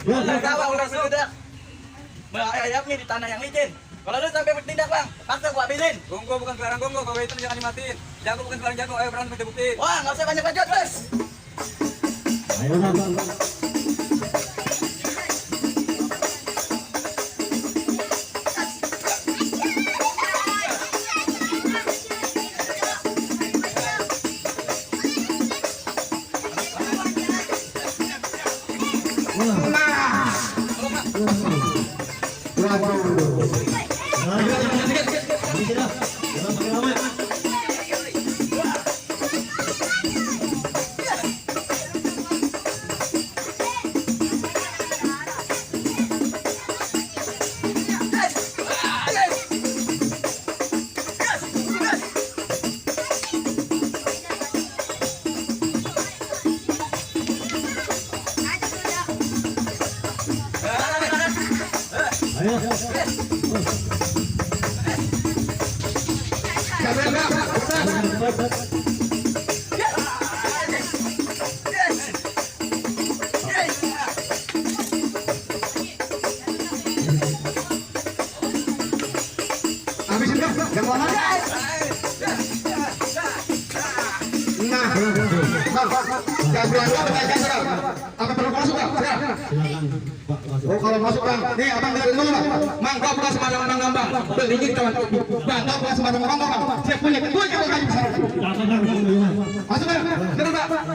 Tawa udah sudah. Ayam nih di tanah yang licin. Kalau lu sampai bertindak bang, paksa gua habisin. Gonggo bukan sekarang gonggo, kalau itu jangan dimatiin. Jago bukan sekarang jago, ayo berantem kita buktiin. Wah, nggak usah banyak bacot, Bos. Ayo bang. Apa perlu masuk bang? Oh kalau masuk bang, nih abang dengerin dulu bang. Mang kau bukan sembarang bang bang. Beli kawan. Bang kau bukan sembarang bang bang. Siap punya kedua kalau kayu besar. Masuk bang, dengar bang.